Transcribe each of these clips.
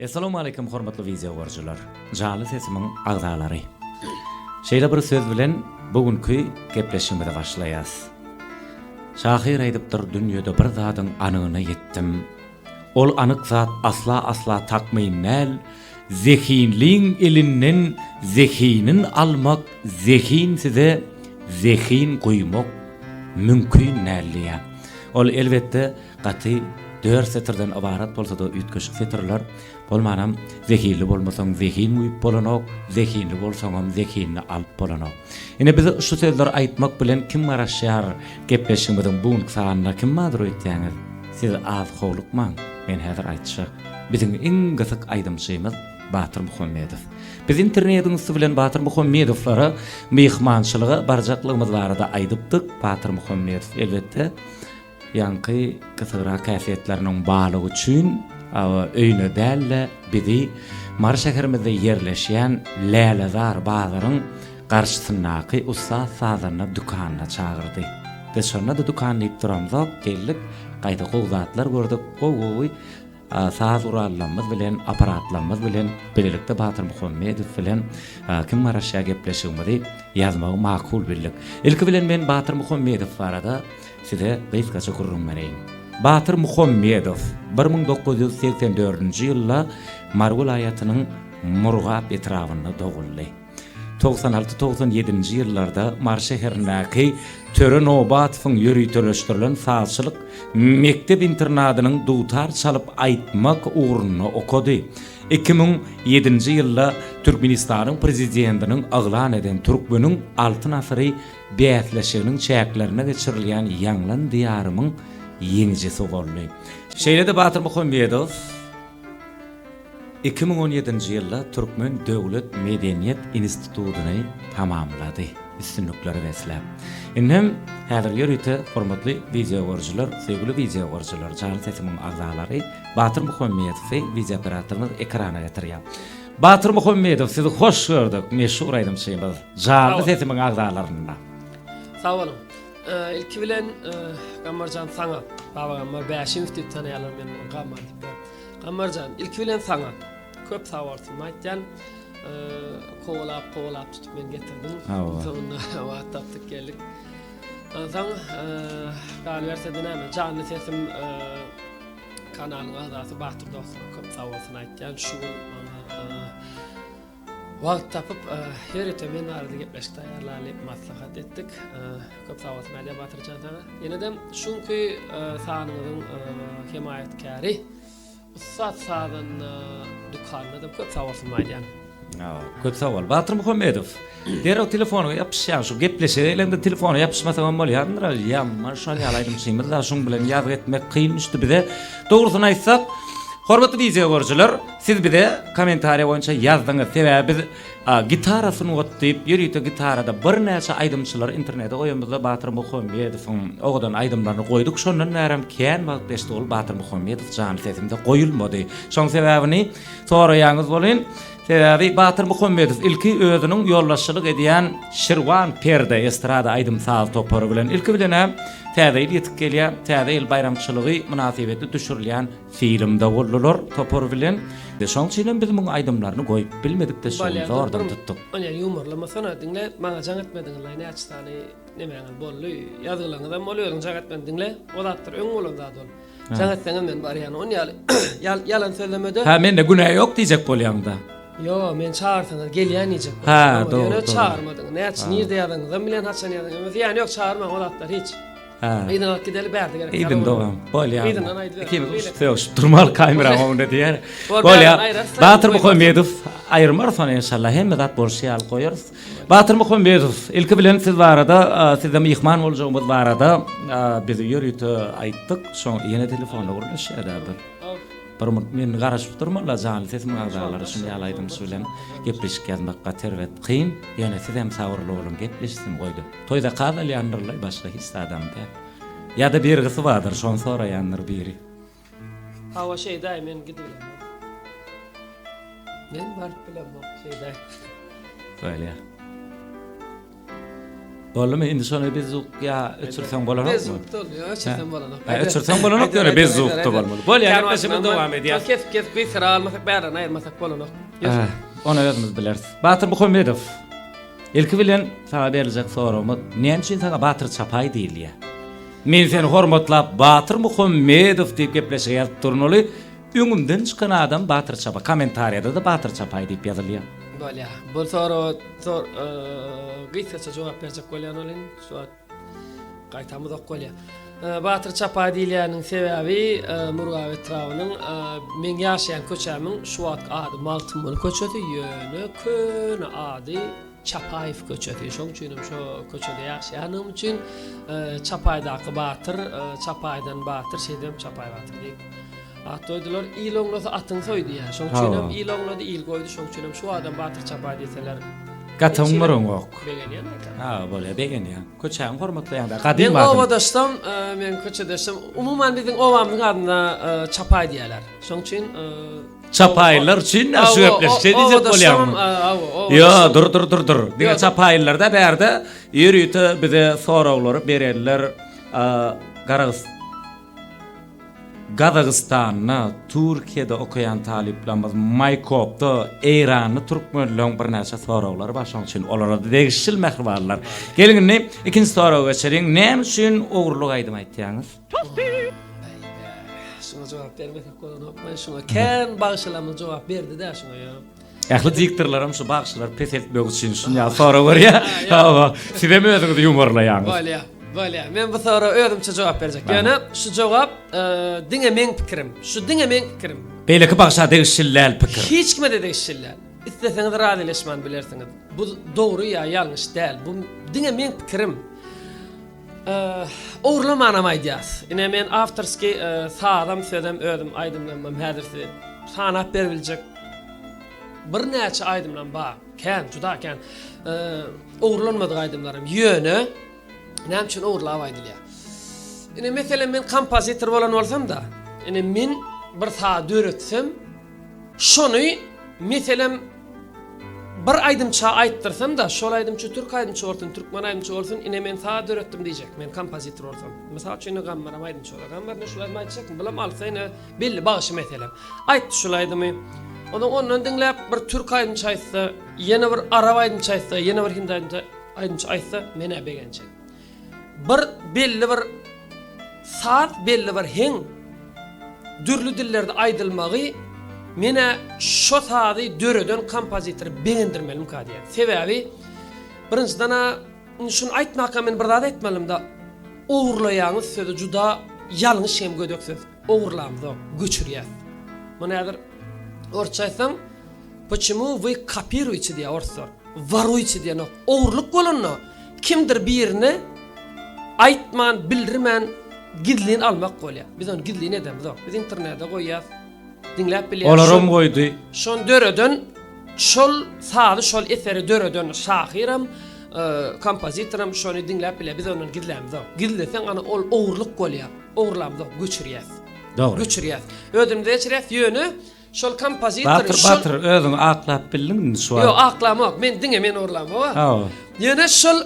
Essalawmaleýkim hormatly wideo görüjiler, janly sesimiň agzalary. Şeýle bir söz bilen bu günki gepleşigimizi başlaýas. Şahyr aýdypdyr dünýede bir zadyň anygyna ýetdim. Ol anyk zat asla-asla takmyn däl, zehinliň elinden zehinin almak zehin size zehin guýmak mümkin däl diýýär. Ol elbetde Gaty dört setirden ybarat bolsa-da üýtgeşik setirler. Bolmanam zehinli bolmasaň zehin guýup bolanok, zehinli bolsaňam zehinini alyp bolanok. Ine biz şu sözleri aýtmak bilen kim garaşýar gepleşigimiziň bu günki sanyna kim bardyr öýtýäňiz? Siz az howlukmaň, men häzir aýtjak. Biziň iň gysyk aýdymçymyz Batyr Muhammedow. Biz internediň üsti bilen Batyr Muhammedowlara myhmançylyga barjaklygymyz barada aýdypdyk. Batyr Muhammedow elbetde Ýaňky gysygrak häsiýetleriniň barlygy üçin öýüne däl-de, bizi Mary şäherimizde ýerleşýän Lälezar bazaryň garşysyndaky ussat sazanda dükanyna çagyrdy. Biz şonda-da dükan diýip duramzok, geldik, gaýta gowy zatlar gördük, gowy-gowy Saz gurallarymyz bilen, apparatlarymyz bilen bilelikde Batyr Muhammedow bilen Kim garaşýar gepleşigimizi ýazmagy makul bildik. Ilki bilen men Batyr Muhammedow barada size gysgaça gürrüň bereýin. Batyr Muhammedow 1984-nji ýylda Mary welaýatynyň Murgap etrabynda doguldy. 96, 97-nji ýyllarda Mary şäherindäki Töre Nobatowyň ýöriteleşdirilen sazçylyk mekdep-internadynyň dutar çalyp aýtmak ugrunda okady. 2007-nji ýylda Türkmenistanyň Prezidentiniň yglan eden Türkmeniň Altyn asyry bäsleşiginiň çäklerinde geçirilýän Ýaňlan Diýarymyň ýeňijisi boldy. Şeýle-de Batyr Muhammedow. 2017-nji ýylda Türkmen döwlet medeniýet institutyny tamamlady, üstünliklere besläp. Indem häzir ýörite hormatly wideogörüjiler, söýgüli wideogörüjiler, janly sesimiň agzalary Batyr Muhammedowy wideooperatorymyz ekrana getirýär. Batyr Muhammedow sizi hoş gördük, meşhur aýdymçymyz, janly sesimiň agzalarynda. Sag boluň. Ilki bilen Gammarjan saňa, Baba Gammar Bäşimow diýip tanaýarlar meni, Gammar diýip. Gammarjan, ilki bilen saňa köp sag bolsun aýtýan. Kowalap, kowalap tutup meni getirdiň. Soňunda wagt tapdyk geldik. Onsoň galyberse-de näme, janly sesim kanalyň agzasy Batyr dostuma köp sag bolsun aýtýan. Şu gün maňa wagt tapyp, ýörite men barada gepleşik taýýarlaly maslahat etdik. Köp sag bolsun aýdýan Batyrjan saňa. Ýene-de şu günki sanyňyzyň hemaýatkäri ussat sazanda dükanyna-da köp sag bolsun aýdýan. Köp sag bol. Batyr Muhammedow. Derrew telefonyňa ýapyşýaň. Şu gepleşige geleňde telefona ýapyşmasaňam bolýandyr. Ýaman şol ýaly aýdymçymyz da şuň bilen ýazgy etmek kyn düşdi bize. Dogrusyny aýtsak, hormatly wideo görüjiler, siz bize kommentariýa boýunça ýazdyňyz. Sebäbi biz Gitara sungat diýip, ýörite gitarada birnäçe aýdymçylary internete goýanymyzda Batyr Muhammedowyň owadan aýdymlaryny goýduk. Şondan bärem kän wagt geçdi ol Batyr Muhammedow janly sesimde goýulmady. Şoň sebäbini soraýaňyz welin, sebäbi Batyr Muhammedow ilki özüniň ýolbaşçylyk edýän Şirwan perde estrada aýdym-saz topary bilen ilki bilen-ä Täze ýyl ýetip gelýär, Täze ýyl baýramçylygy mynasybetli düşürilýän Filmde boldular topar bilen. Şoň üçinem biz muň aýdymlaryny goýup bilmedik-de şu gün zordan tutduk. Bolýar ýumarlamasana diňle maňa jaň etmediňizlaý näçe sany nemäňiz boldy ýazgylaňyzam boldy özüň jaň etmediň diňle o zatlar öň bolan zat ol jaň etseňem men barýan on ýaly ýalan sözlemede. Hä mende günä ýok diýjek bolýaňda. Ýo men çagyrsaňyz gelýän diýjek bolýan. Hä dogry ýöne çagyrmadyň näçe nirde ýazanyňyzam bilen haçan ýazanyňyzam zyýany ýok çagyrmaň o zatlar hiç. Hä. Yzyna alyp gideli bärde gerek. Yzyn dogam. Bolýar. Yzyndan aýdyber. Ikimiz urşup sögüşip durmaly kameraň öňünde diýer. Bolýar. Batyr Muhammedow aýyrmarys ony enşalla. Hemme zat bolşy ýaly goýarys. Batyr Muhammedow, ilki bilen siz barada, sizde myhman boljagymyz barada biz ýörite aýtdyk. Şoň ýene telefonda gürleşýär-dä bir. Bir munt men garaşyp durmaly janly sesimiň agzalary şuny ýaly aýdymçy bilen gepleşik ýazmak gaty erbet kyn. Ýöne sizem sabyrly boluň gepleşsin goýdy. Toý zakaz alýandyrlaý başga hiç zadam däl. Ýa-da bergisi bardyr şony soraýandyr biri. Hawa şeýdaý men gidibilemok. Men baryp bilemok şeýdaý. Bolýar. Boldumy? Indi şony bez zvuk ýa öçürseň bolanokmy? Bez zvukda bolýar, öçürseň bolanok. Hä, öçürseň bolanok, ýöne bez zvukda bolmaly. Bolýar, gepleşigimizi dowam edýäs. Kesip kesip gysgyra almasak, bärlerini aýyrmasak bolanok. Ony özümiz bileris. Batyr Muhammedow, ilki bilen saňa beriljek soragymyz, näme üçin saňa Batyr Çapaý diýilýär? Men seni hormatlap Batyr Muhammedow diýip gepleşige ýazyp durnaly, öňümden çykan adam Batyr Çapaý, kommentariýada-da Batyr Çapaý diýip ýazylýar. Bolýar. Bu soraga sor gysgaça jogap berjek bolýan welin, şu wagt gaýtam uzak bolýar. Batyr Çapaý diýilýäniň sebäbi Murgap etrabynyň meň ýaşaýan köçämiň şu wagtky ady Magtymguly köçesi, ýöne köne ady Çapaýew köçesi. Şoň üçin hem şo köçede ýaşaýanlygym üçin Çapaýdaky Batyr, Çapaýdan Batyr, şeýdibem Çapaý Batyr diýip at goýdular. Il oňlasa atyň soý diýýär. Şoň üçin hem il oňlady, il goýdy. Şoň üçin hem şu adam Batyr Çapaý diýseler. Gatyň bir oňok. Begenýän aýdar. Ha, bolýar, begenýän. Köçäňi hormatlaýaň-da, gadym adyň. Meň obadaşsam, meň köçedeşim, umuman biziň obamyzyň adyna Çapaý diýýärler. Şoň üçin Çapaýlylar üçin nä şu gepleşik şeý diýjek bolýaňmy? Ýo, dur dur dur dur. Diňe çapaýlylarda bärde ýörite bize soraglary berenler Garagys Gazagystanda, Türkiýede okaýan talyplarymyz Maýkopda Eýranly türkmenleň birnäçe soraglary bar şoň üçin olara degişli mähribanlar. Geliň indi ikinji soraga geçeliň. Näme üçin ogurlyk aýdym aýtýaňyz? Şuňa jogap bermesek bolanok. Men şuňa kän bagşylarymyz jogap berdi-dä şuňa ýa. Ähli diktorlaram şu bagşylary peseltmek üçin şuny ýaly sorag berýär. Hawa, sizem özüňizi ýumarlaýaňyz. Bolýar, bolýar. Men bu soraga özümçe jogap berjek. Ýöne şu jogap e, diňe meň pikirim. Şu diňe meň pikirim. Beýleki bagşa degişli däl pikir. Hiç kime-de degişli däl. Isleseňiz razylaşman bilersiňiz. Bu dogry ýa ýalňyş däl. Bu diňe meň pikirim. Ogurlamanam aýdýas. Ine men awtorskiý sazam sözem özüm aýdymlamam häzir size sanap beribiljek birnäçe aýdymlam bar. Kän, juda kän. Ogurlanmadyk aýdymlarym. Ýöne näme üçin ogurlap aýdylýar? Ine meselem men kompozitor bolan bolsam-da, ine men bir saz döretsem, şony meselem Bir aýdymça aýtdyrsam-da, şol aýdymçy türk aýdymçy bolsun, türkmen aýdymçy bolsun, ine men saz döretdim diýjek, men kompozitor bolsam. Mysal üçin, ine Gammaram aýdymçy bolar. Gammar ine şul aýdymy aýtjakmy? Bulam alsa ine belli bagşy meselem. Aýtdy şul aýdymy. Ondan ondan diňläp bir türk aýdymçy aýtsa, ýene bir arap aýdymçy aýtsa, ýene bir hindi aýdymçy aýtsa, men-ä begenjek. Bir belli bir saz, belli bir heň dürli dillerde aýdylmagy menä şo sazy döreden kompozitory begendirmelimka diýýän. Sebäbi birinjiden-ä indi şuny aýtmaka men bir zat aýtmalymda ogurlaýaňyz sözi juda ýalňyş hem gödek söz. Ogurlamzok, göçürýäs. Muny häzir orsça aýtsaň Poçemu wy kopirujete diýýär orslar. Warujete diýenok. Ogurlyk bolanda kimdir birine aýtman, bildirmän gizlin almak bolýar. Biz ony gizlin edemizok. Biz internete goýýas. Diňläp bilýär. Olaram goýdy. Şony döreden, şol sazy, şol eseri döreden şahyram, kompozitoram şony diňläp bilýär. Biz ondan gizlämizok. Gizleseň ana ol ogurlyk bolýar. Ogurlamzok, göçürýäs. Dogry. Göçürýäs. Özümize geçirýäs. Ýöne Şol kompozitor Batyr şol Batyr özüňi aklap bildiň indi şu wagt. Ýok aklamok men diňe men ogurlamok. Hawa. Ýöne şol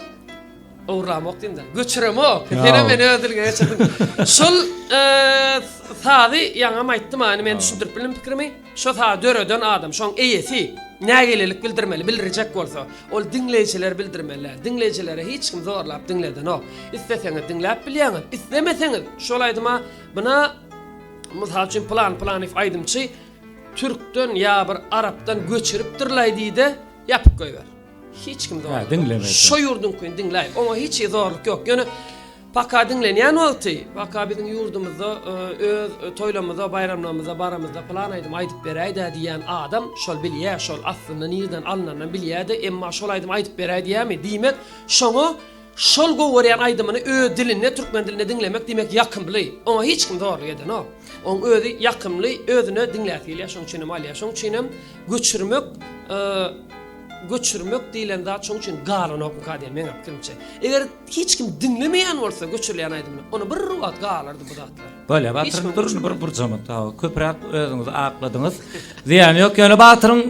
ogurlamok diýdim-de göçüremok. Senem meni öz diliňe geçirdiň. Şol sazy ýaňam aýtdym a indi men düşündirip bildim pikrimi. Şo sazy döreden adam şoň eýesi nägilelik bildirmeli bildirjek bolsa ol diňleýjiler bildirmeli. Diňleýjilere hiç kim zorlap diňledenok. Isleseňiz diňläp bilýäňiz islemeseňiz şol aýdyma buna Mysal üçin Pylan Pylanyýew aýdymçy türkden ýa bir arapdan göçüripdirlaý diýde ýapyp goýber. Hiç kim zorluk. Diňlemez. Şo ýurduňkyny diňläý. Oňa hiç hili zorluk ýok. Ýöne paka diňlenýän wagty, paka biziň ýurdumyzda öz toýlamyzda, baýramlarymyzda baramyzda pylan aýdym aýdyp beräý-dä diýýän adam şol bilýär, şol aslynda nirden alnanynam bilýär-de, emma şol aýdymy aýdyp beräý diýýärmi? Diýmek, şoňa Şol gowy görýän aýdymyny öz dilinde, türkmen dilinde diňlemek diýmek ýakymly. Oňa hiç kim zorluk edenok. Oň özi ýakymly, özüne diňläsi gelýär, şoň üçinem alýar. Şoň üçinem göçürmek, göçürmek diýlen zat şoň üçin galanokmyka diýen meň pikirimçe. Eger hiç kim diňlemeýän bolsa göçürilýän aýdymyny, onda bir wagt galardy bu zatlar. Bolýar, Batyr, dur bir burjama. Köpräk özüňizi akladyňyz. Zyýany ýok. Ýöne Batyryň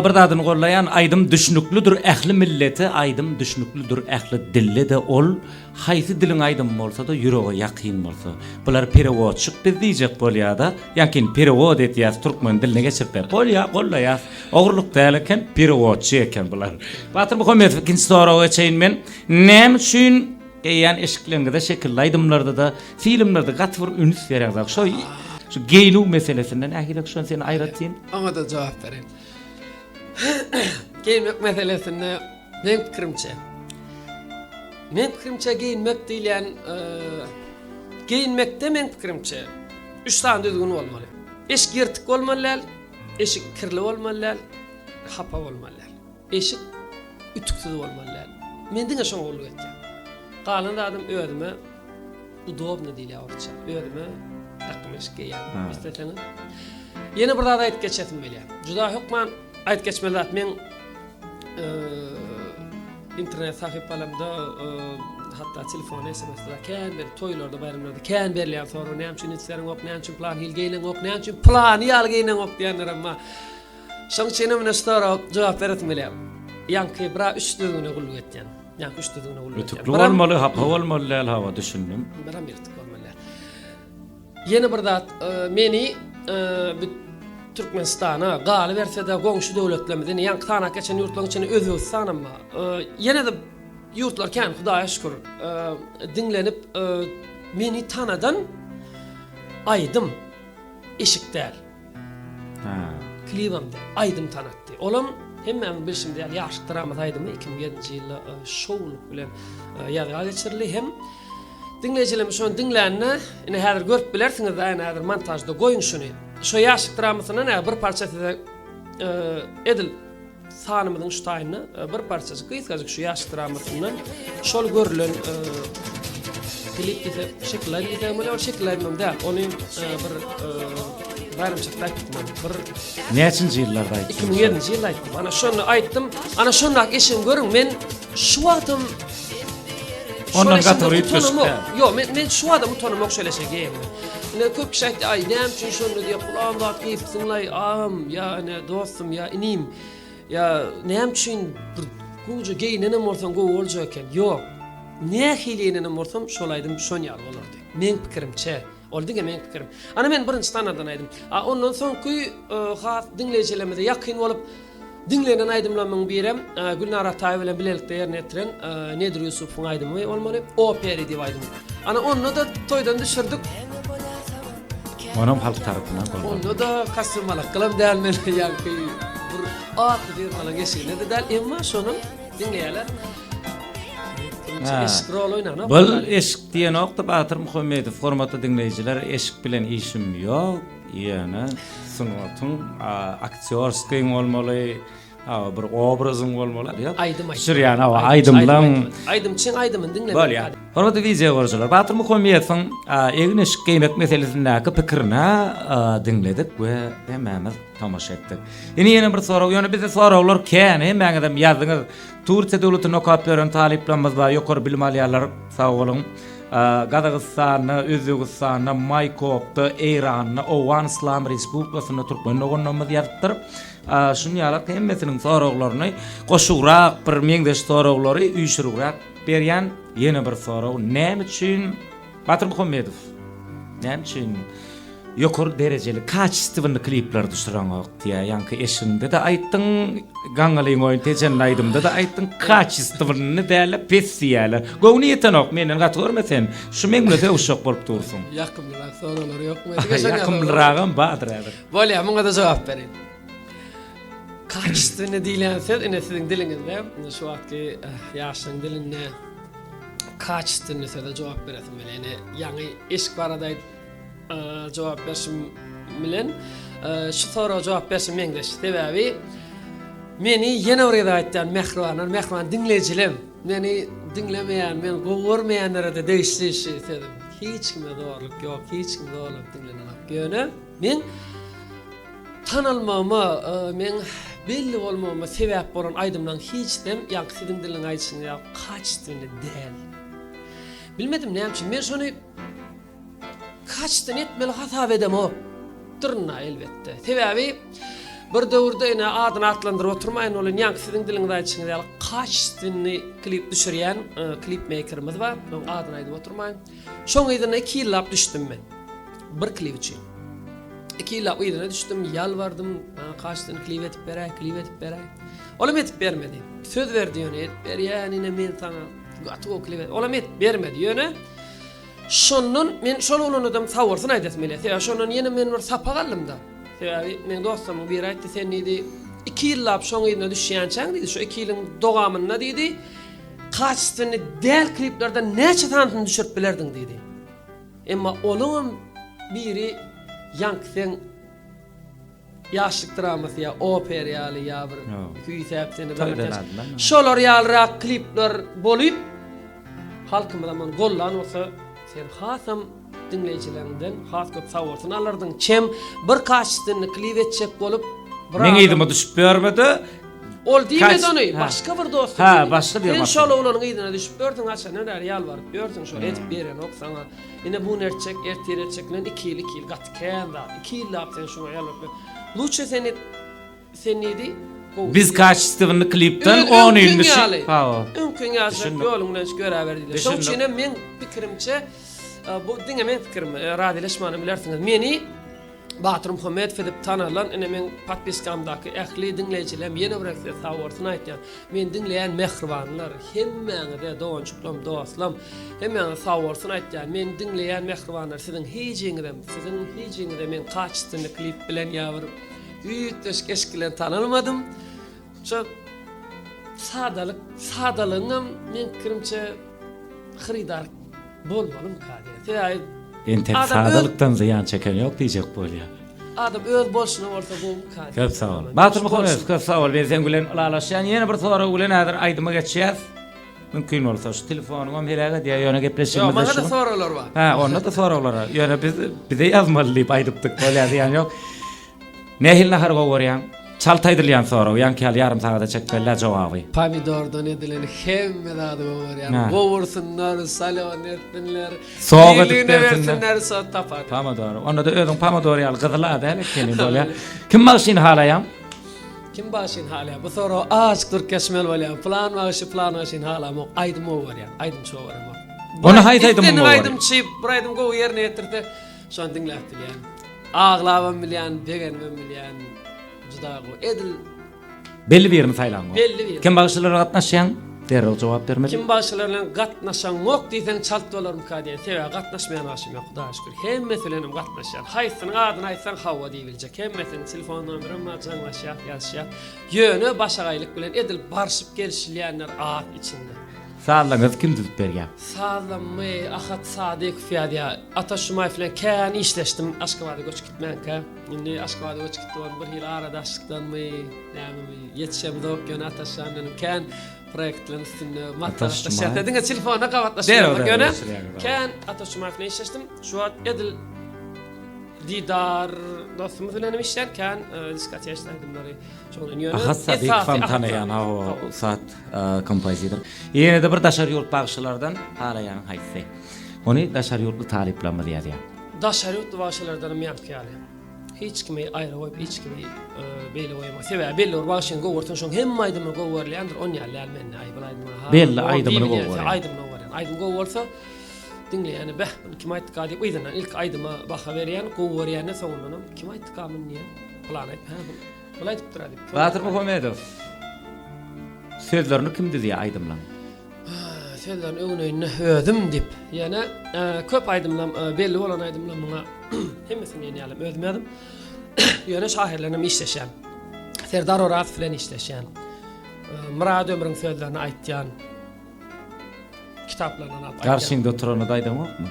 bir zadyny gollaýan, aýdym düşnüklidir ähli millete, aýdym düşnüklidir ähli dilde-de ol haýsy diliň aýdymy bolsa-da ýürege ýakyn bolsa. Bular perewodçik biz diýjek bolýar-da. Ýaňkyny perewod edýäs türkmen diline geçirip ber. Bolýar, gollaýas. Ogurlyk däl eken, perewodçy eken bular. Batyr Muhammedow ikinji soraga geçeýin men. Näme üçin Geýýän eşikleriňize şekilli aýdymlarda-da, filmlerde gaty bir üns bereňzok. Şo şu geýnüw meselesinde nähili şony sen aýratyn? Oňa-da jogap bereýin. Geýmek meselesinde meň pikirimçe meň pikirimçe geýinmek diýilýän geýinmekde meň pikirimçe üç sany düzgün bolmaly. Eşik ýyrtyk bolmaly däl, eşik kirli bolmaly däl, hapa bolmaly däl. Eşik ütüksiz bolmaly däl. Men diňe şoňa gulluk etýän. Galan zadym özüme udobny diýilýär orsça. Özüme dakym eşik geýýän. Isleseňiz. Ýene bir zat aýdyp geçesim gelýär. Juda hökman aýdyp geçmeli zat meň internet sahypalarymda hatda telefon SMS-de kän bir toýlarda, baýramlarda kän berilýän sorag näme üçin üns bereňok, näme üçin plan hil geýneňok, näme üçin plany ýaly geýneňok diýenlerem bar. Şoň üçinem mine şu soraga jogap beresim gelýär. Ýaňky bira üç düzgüne gulluk etýän. Ýaňky üç düzgüne gulluk etýän. Ütükli bolmaly, hapa bolmaly däl, hawa düşündim. Biram ýyrtyk bolmaly däl. Ýene bir zat, meni bu Türkmenistana, galyberse-de goňşy döwletlerimiz, indi ýaňky sanap geçen ýurtlaryň içinde Özbegistanam bar. Ýene-de ýurtlar kän, Hudaýa şükür. Diňlenip, meni tanadan aýdym, eşik däl. Klibem däl, aýdym tanatdy. Olam hemmämiz bilşimiz ýaly Ýaşlyk dramasy aýdymy 2007-nji ýylda şowlulyk bilen ýazga geçirildi hem diňleýjilerimiz şony diňlände ine häzir görüp bilersiňiz ine häzir montažda goýuň şuny. Şo Ýaşlyk dramasyndan bir parça size edil Sanymyzyň şu taýynda bir parçajyk gysgajyk şu ýaşlyk dramasyndan şol görülen klip diýsek, şekil aýdym diýsek bolýar, ol şekil aýdymam däl. Ony bir baýramçylykda aýtdym ony. Bir Näçinji ýyllarda aýtdyň? 2007-nji ýylda aýtdym. Ana şonda aýtdym. Ana şondaky eşigimi görüň. Men şu wagtam Ondan gaty bir üýtgeşik däl. Ýok, men men şu wagtam utanamok şeýle şey geýenime. Ine köp kişi aýtdy, aý näme üçin şonda diýip, pulam zat geýipsiň-laý, agam, ýa ine dostum, ýa inim, ýa näme üçin bir gowja geýinenem bolsaň gowy boljak eken. Ýok. Nähili geýinenem bolsam, şol aýdym şon ýaly bolardy. Meň pikirimçe. Ol diňe meň pikirim. Ana men birinji tanadan aýdym. A ondan soňky has diňleýjilerimize ýakyn bolup diňlenen aýdymlarymyň birem Gülnar Ataýewa bilen bilelikde ýerine ýetiren Nedir Ýusupowyň aýdymy bolmaly. O peri diýip aýdym. Ana onda-da toýdan düşürdik. Onam halk tarapyndan goldandy. Onda-da kostýum alakgylam däl men ýaňky bir atly firmalaryň eşiginde-de däl. Emma şonam diňleýärler. Eşik rol oýnanok. Bul eşik diýenokdy Batyr Muhammedow hormatly diňleýjiler eşik bilen işim ýok ýöne sungatyň aktýorskiň bolmaly bir obrazyň bolmaly aýdym aýt düşürýän hawa aýdymlaň aýdymçyň aýdymyny diňlemek bolýar hormatly wideo görüjiler Batyr Muhammedowyň egin eşik geýmek meselesindäki pikirini diňledik we hemmämiz tomaşa etdik indi ýene bir sorag ýöne bizde soraglar kän hemmäňizem ýazdyňyz Türkiýe döwletinde okap ýören talyplarymyz bar, ýokary bilim alýarlar, sag boluň. Gazagystanda, Özbegistanda, Maýkopda, Eýranda, Owgan Yslam Respublikasynda türkmen doganlarymyz ýazypdyr. Şuny ýalak hemmesiniň soraglaryny goşugrak bir meňzeş soraglary üýşüribräk berýän. Ýene bir sorag, näme üçin Batyr Muhammedow, näme üçin ýokary derejeli kaçestwnyý klipler düşüreňok diýýär. Ýaňky eşigiňde-de aýtdyň, Gaňňalyň oýun Tejenli aýdymda-da aýtdyň, kaçestwnyny däl-de pes diýýärler. Göwni ýetenok, menden gaty görme sen. Şu meň bilen sögüşjek bolup dursuň. Ýakymlyrak soraglar ýokmy? Ýakymlyragam bardyr häzir. Bolýar, muňa-da jogap bereýin. Kaçestwnyý diýlen söz ine siziň diliňizde, şu wagtky ýaşlaryň dilinde kaçestwnyý söze jogap beresim gelýär. Ine ýaňy eşik barada aýdyp jogap berşim bilen şu soraga jogap berşim meňzeş. Sebäbi meni ýene bir gezek aýtýan mähribanlar, mähriban diňleýjilerim, meni diňlemeýän, meni gowy görmeýänlere-de degişli şu sözüm. Hiç kime zorluk ýok, hiç kim zorlap diňlenenok. Ýöne men tanalmagyma, meň belli bolmagyma sebäp bolan aýdymlaryň hiçisem ýaňky siziň diliň aýdyşyňyz ýaly kaçestwenny däl. Bilmedim näme üçin. Men şony. Kaçdan etmeli hasap edemok. Dyrna elbetde. Sebäbi bir döwürde ine adyny atlandyryp oturmaýyn ol ýaňky siziň diliňizde aýdyşyňyz ýaly kaçstvenny klip düşürýän e, klip meýkerimiz bar. Onuň adyny aýdyp oturmaýyn. Şoň yzyna 2 ýyllap düşdüm men. Bir klip üçin. 2 ýyllap yzyna düşdüm, ýalbardym, kaçstvenny klip edip beräý, klip edip beräý. Olam edip bermedi. Söz berdi ýöne edip berýän ine men saňa gaty gowy klip. Olam edip bermedi ýöne Şondan men şol oglanadam sag bolsun aýdasym gelýär. Sebäbi şondan ýene men bir sapak aldym-da. Sebäbi meň dostlarymyň biri aýtdy, sen diýdi, iki ýyllap şoň yzyna düşýänçäň diýdi, şu iki ýylyň dowamynda diýdi, kaçestwenny däl kliplerden näçe sanysyny düşürip bilerdiň diýdi. Emma olaňam biri ýaňky seň Ýaşlyk dramasy ýa oper ýaly ýa bir küýsäp seni Şolar ýalyrak klipler bolyp halkymyzam ony gollan bolsa sen hasam diňleýjileriňden has köp sagbolsun alardyň. Çem bir kaçestwenny klip etjek bolup bir Meň yzyma düşüp ýörmede Ol diýmedi ony başga bir dostum Ha başga bir Sen şol oglanyň yzyna düşüp ýörsüň haçandan bäri ýalbaryp ýörsüň şol edip berenok saňa. Ine bu etjek, ertir etjek bilen iki ýyl, iki ýyl gaty kän zat. Iki ýyllap sen şuňa ýalbaryp. Luçe seni sen diýdi. Biz kaçestwny klipden on ýyl ýaly. Öňküň ýaly ýoluň bilen göräber diýdi. Şoň üçin hem meň pikirimçe bu diňe meň pikirim, razylaşman bilersiňiz. Meni Batyr Muhammedow edip tanalan ine meň podpiskamdaky ähli diňleýjilerim ýene bir size sag bolsun aýtýan. Meni diňleýän mähribanlar hemmäňize doganjyklarym dostlarym hemmäňize sag bolsun aýtýan. Meni diňleýän mähribanlar siziň hijiňizem siziň hijiňize men kaçestwenny klip bilen ýa bir üýtgeşik eşik bilen tanalmadym. Şo sadalyk sadalygyňam meň pikirimçe hyrydar Bolmalymyka diýýän. Sebäbi Entek sadalykdan zyýan çeken ýok diýjek bolýar. Adam öz bolşuna bolsa gowumyka diýýän. Köp sag bol. Batyr Muhammedow köp sag bol. Men seň bilen ylalaşýan. Ýene bir sorag bilen häzir aýdyma geçýäs. Mümkin bolsa şu telefonyňam heläk edýär ýöne gepleşigimizde. Ýok, maňa-da soraglar bar. Hä, onda-da soraglar bar. Ýöne biz bize ýazmaly diýip aýdypdyk. Bolýar zyýan ýok. Nähili nahar gowy görýäň? Çalt aýdylýan sorag, ýaňky ýaly ýarym sagada çekmeli-dä jogaby. Pomidordan edilen hemme zady gowy görýän. Gowursynlar, solýony etsinler, Sok edip bersinler. bersinler, sok tapar. Pomidor. Onda-da özüň pomidor ýaly gyzyl-a däl ekeniň bolýa. Kim bagşyny halaýaň? Kim bagşyny halaýaň? Bu soraga azajyk durup geçmeli bolýan. Pylan bagşy, pylan bagşyny halamok. Aýdym gowy görýän. Aýdymçy gowy göremok. Onda haýsy aýdymyň gowy? Aýdymçy bir aýdym gowy ýerine ýetirse, şony diňläp bilýän. Aglabam bilýän, begenibem bilýän. Juda gowy. Edil Belli birini saýlaňok. Belli birini. Kim bagşylara gatnaşýaň? Derrew jogap bermeli. Kim bagşylar bilen gatnaşaňok diýseň çalt bolarmyka diýen. Sebäbi gatnaşmaýan bagşym ýok, Hudaýa şükür. Hemmesi bilenem gatnaşýan. Haýsynyň adyny aýtsaň hawa diýibiljek. Hemmesiniň telefon nomerem bar, jaňlaşýas, ýazyşýas. Ýöne başagaýlyk bilen edil barşyp gelşilýänler az içinde. Sazlaryňyzy kim düzüp berýär? Sazlammy Ahat Sadykow ýazýar. Ataş Jumaýew bilen kän işleşdim Aşgabada göçüp gitmänkä. Indi Aşgabada göçüp gitdi ol bir hili aradaşlykdanmy, nämemi ýetişemzok ýöne Ataş jan bilen kän proýektleriň üstünde maslahatlaşýarys. Diňe telefonda gabatlaşýarys ýöne kän Ataş Jumaýew bilen işleşdim. Şu wagt edil Didar dostumyz bilen hem işleýän kän diskoteçli aýdymlary şonuň ýöne Ahat Sadykowam tanaýan hawa ussat kompozitor. Ýene-de bir daşary ýurt bagşylardan halaýanyň haýsysy? Ony daşary ýurtly talyplarymyz ýazýar. Daşary ýurtly bagşylardanam ýaňky ýaly. Hiç kimi aýra goýup, hiç kimi beýle goýamok. Sebäbi belli bir bagşyny gowy görseň, şoň hemme aýdymyny gowy görülýändir. On ýaly däl mende. Aý, bul aýdymy ha. Belli aýdymyny gowy görýän. Aýdymyny gowy görýän. Aýdym gowy bolsa, diňleýäne beh, muny kim aýtdyka diýip yzyndan ilk aýdyma baha berýän, gowy görýäne soňundanam kim aýtdyka muny diýýän. Pylany aýt, hä, bul bul aýdypdyr-a diýip. Batyr Muhammedow. Sözlerini kim düzýär aýdymlaň? Sözlerini öwneýin özüm diýip. Ýöne köp aýdymlam belli bolan aýdymlam muňa hemmesini diýen ýaly özüm ýazdym. Ýöne şahyrlar bilen işleşýän. Serdar Orazow bilen işleşýän. Myrat Ömrüň sözlerini aýtýan. Kitaplaryndan alyp aýtýan. Garşyňda oturany-da aýdaňokmy?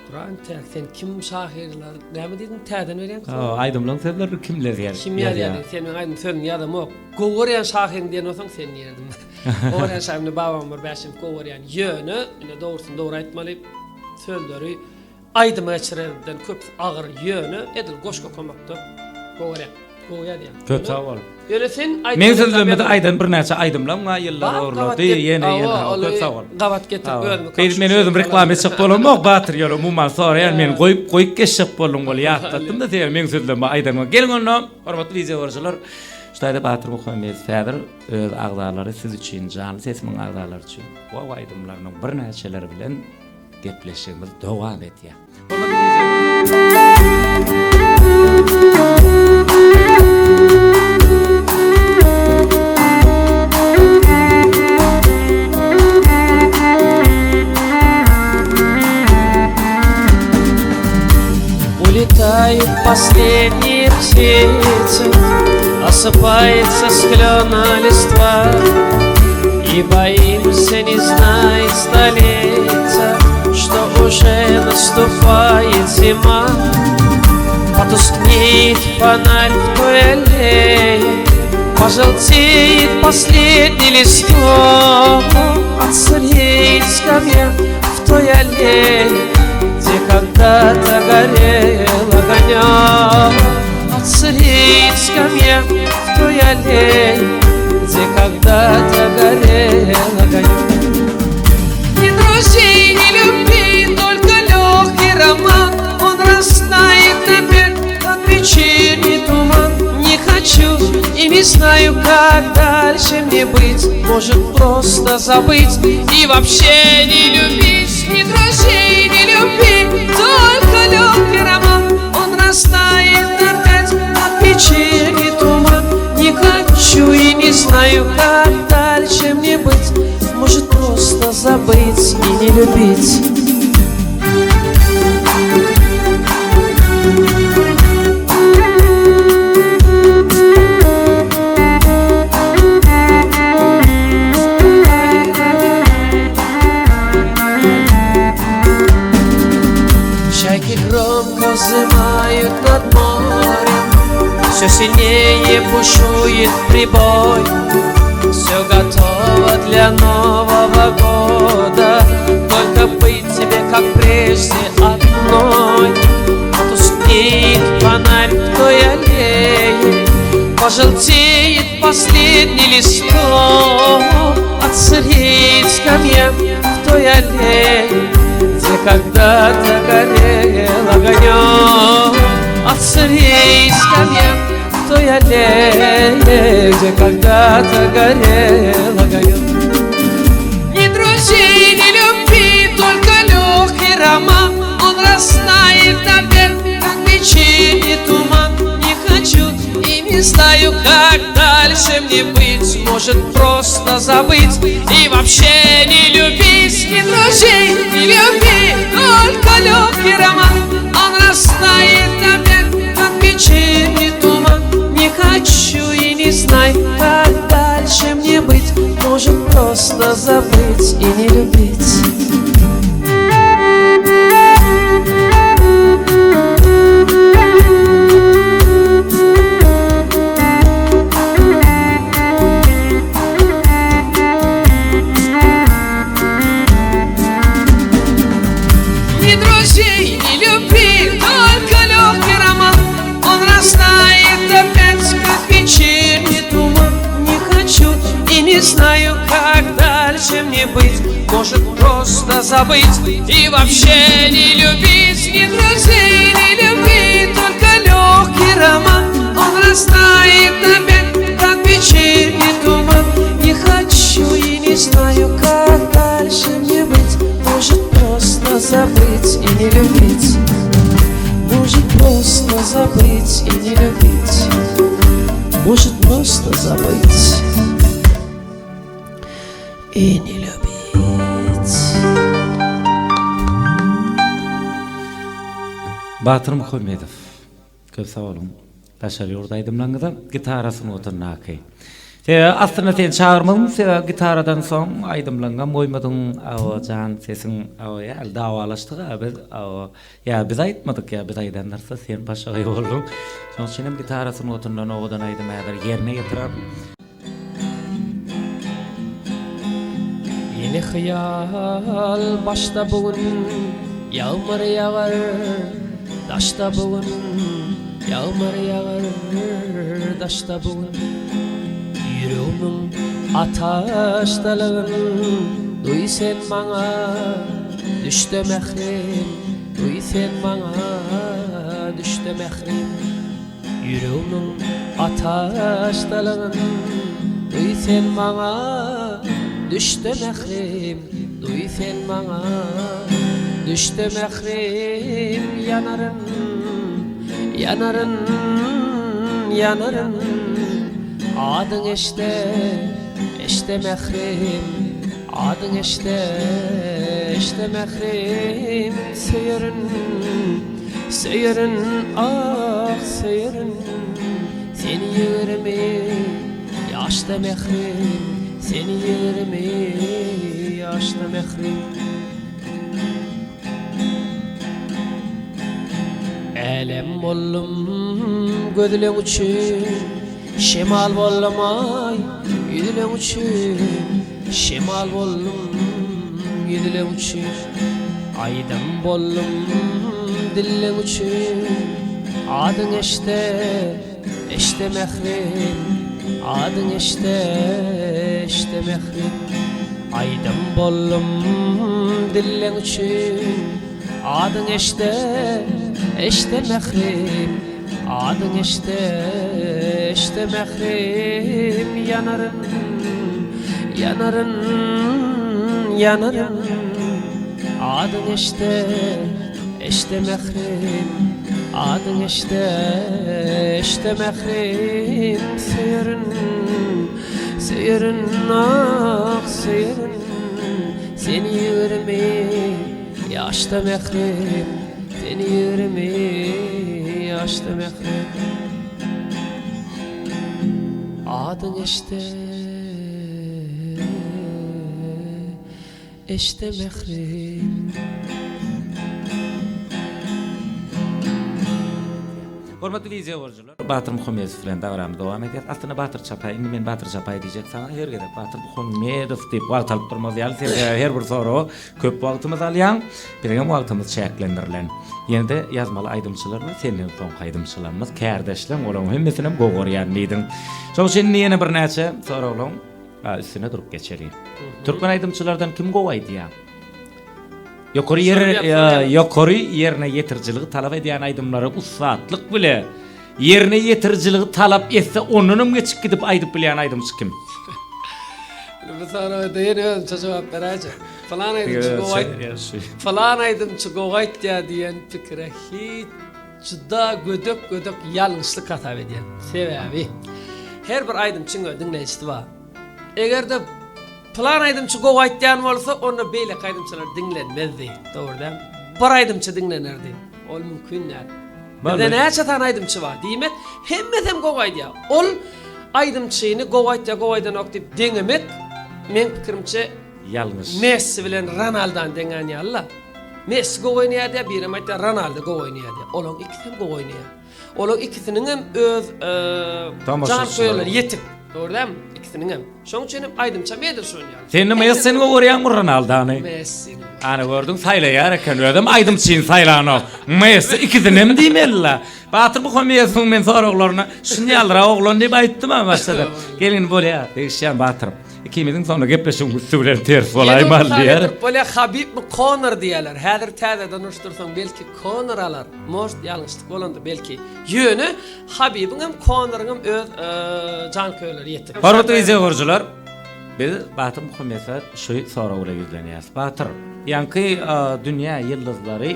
Duran täk sen kim şahyrlar näme diýdiň täzeden berýäň soragy. Hawa aýdymlaň sözlerini kimler ýazýar? Kim ýazýar diýdiň sen meň aýdym sözüni ýazamok. Gowy görýän şahyryň diýen bolsaň sen diýerdim. Gowy görýän şahyrym Babamyr Bäşimow gowy görýän. Ýöne ine dogrusyny dogry aýtmaly sözleri aýdyma geçirerden köpüsi agyr ýöne edil goşgy okamakda gowy görýän. Gowy ýazýaň. Köp sag bol. Ýöne sen aýtmaly. Meň sözlemede aýdan birnäçe aýdymlaň bar ýyllar ogurlady ýene ýene köp sag bol. Gabat getirip özümi. Beýdip men özüm reklama etjek bolamok Batyr ýöne umuman soraýan men goýup goýup geçjek bolduň bol ýatlatdym-da seni meň sözlemime aýdanyňa. Geliň onda hormatly wideo görüjiler şu taýda Batyr Muhammedow häzir öz agzalary siz üçin janly sesimiň agzalary üçin gowy aýdymlarynyň birnäçeleri bilen gepleşigimiz dowam edýär. Улетают последние птицы, Осыпается с клена листва, И боимся не знает столица, Что уже наступает зима. Потускнеет фонарь в той аллее, Пожелтеет последний листок, Отсыреет скамья в той аллее, Где когда-то горел огонек. Отсыреет скамья в той аллее, Где когда-то горел огонек. Ни друзей, ни любви, только легкий роман Он растает опять, как вечерний туман Не хочу и не знаю, как дальше мне быть Может, просто забыть и вообще не любить Ни друзей, ни любви, только легкий роман Он растает опять, как вечерний туман Не хочу и не знаю, как дальше мне быть Может, просто забыть и не любить. Чайки громко взымают над морем, Все сильнее бушует прибой. Все готово для Нового года, Только быть тебе, как прежде, одной. Потускнеет фонарь в той аллее, Пожелтеет последний листок, Отсыреет скамья в той аллее, Где когда-то горел огонек. Отсыреет скамья в той аллее, Где когда-то горел огонек. Ни друзей, ни любви, только легкий роман Он растает опять, как вечерний туман Не хочу и не знаю, как дальше мне быть Может, просто забыть и вообще не любить Ни друзей, ни любви, только легкий роман Он растает опять, как вечерний туман Не хочу и не знаю, как дальше мне быть Может, просто забыть и не любить. Ни друзей, ни любви, только легкий роман Он растает опять, как вечерний туман Не хочу и не знаю, как дальше мне быть Может, просто забыть и вообще не любить Ни друзей, ни любви, только легкий роман Он растает опять, как вечерний туман Не хочу и не знаю, как дальше мне быть Может, просто забыть и не любить Может, просто забыть и не любить Может, просто забыть и не любить. Batyr Muhammedow, köp sag boluň. Daşary ýurt aýdymlaryňyzam gitara sungatyndaky. Sebäbi aslynda seni çagyrmagymyň sebäbi gitaradan soň aýdymlaryňam goýmadyň, awa jan sesiň awa ýaly dawalaşdyk-a biz awa ýa biz aýtmadyk ýa biz aýdandyrys-da sen başagaý bolduň. Şonuň üçin hem gitara sungatyndan owadan aýdym häzir ýerine ýetirer. Ýene hyýal başda bu gün Ýagmyr ýagar daşda bu gün. Ýagmyr ýagar daşda bu gün Ýüregimiň ataşdalygyn Duý sen maňa düşde mährim Duý sen maňa düşde mährim Ýüregimiň ataşdalygyn Duý sen maňa düşde mährim Duý sen maňa düşde mährim Ýanaryn, ýanaryn, ýanaryn Adyň eşde, eşde mährim Adyň eşde, eşde mährim Söýerin, söýerin, ah söýerin Seni 20 ýaşda mährim Seni 20 ýaşda mährim. Älem boldum gözleň üçin Şemal boldum aý ýüzleň üçin Şemal boldum ýüzleň üçin Aýdym boldum dilleň üçin Adyň eşde, eşde mährim Adyň eşde, eşde mährim Aýdym boldum dilleň üçin Adyň eşde, eşde mährim Adyň eşde, eşde mährim Ýanaryn, ýanaryn, ýanaryn Adyň eşde, eşde mährim Adyň eşde, eşde mährim Söýerin, söýerin, ah söýerin Seni 20 ýaşda mährim Seni 20 ýaşda mährim Adyň eşde Eşde mährim. Hormatly wideo görüjiler, Batyr Muhammedow bilen dabaramyzy dowam edýäris. Aslynda Batyr Çapaý, indi men Batyr Çapaý diýjek saňa her gezek Batyr Muhammedow diýip wagt alyp durmaz ýaly, sen her bir soraga köp wagtymyzy alýaň. Biziň hem wagtymyz çäklendirilen. Ýene-de ýazmaly aýdymçylar bar, senden soňky aýdymçylarymyz, kärdeşleň, olaryň hemmesinem gowy görýän diýdiň. Şonuň üçin indi ýene birnäçe soraglaryň üstüne durup geçeliň. Türkmen aýdymçylardan kim gowy aýdýar? Ýokary ýer ýokary ýerine ýetirijiligi talap edýän aýdymlary ussatlyk bile ýerine ýetirijiligi talap etse ondanam geçip gidip aýdyp bilýän aýdymçy kim? Bu soraga ýene özümçe jogap beräýjek. Falan aýdymçy gowy aýt. Falan aýdymçy gowy aýtýar diýen pikire hiç juda gödek gödek ýalňyşlyk hasap edýän. Sebäbi her bir aýdymçyň öz diňleýjisi bar. Eger-de Pylan aýdymçy gowy aýtýan bolsa, onda beýleki aýdymçylar diňlenmezdi. Dogry däl? Bir aýdymçy diňlenerdi. Ol mümkin däl. Bizde näçe sany aýdymçy bar? Diýmek, hemmesem gowy aýdýar. Ol aýdymçyny gowy aýtýar, gowy aýdanok diýip deňemek, meň pikirimçe, ýalňyş. Messi bilen Ronaldony deňän ýaly-la. Messi gowy oýnaýar diýýär, birem aýtýar, Ronaldo gowy oýnaýar diýýär. Olaryň ikisem gowy oýnaýar. Olaryň ikisiniňem öz janköýerleri ýetik. Dogry dälmi? Ikisiniňem. Şonuň üçin hem aýdymçam edil şonuň ýaly. Sen indi Messini gowy görýäňmi Ronaldony? Messini. Ana gördüň saýlaýar eken özem aýdymçyny saýlanok. Messi ikisinem diýmeli-la. Batyr Muhammedowyň men soraglaryna şuny ýalyrak oglan diýip aýtdym-a başda-da. Gel indi bolýar, degişýän Batyr. Ikimiziň soňra gepleşigiň üsti bilen ters bolaýmaly diýer. Bolýar Habibmi Konor diýerler. Häzir täzeden uruşdyrsaň belki Konor alar. Может ýalňyşlyk bolandyr belki. Ýöne Habibiň hem Konoryň hem öz janköýerleri ýetik. Hormatly wideogörüjiler, biz Batyr Muhammedowa şu sorag bilen ýüzlenýäris. Batyr, ýaňky dünýä ýyldyzlary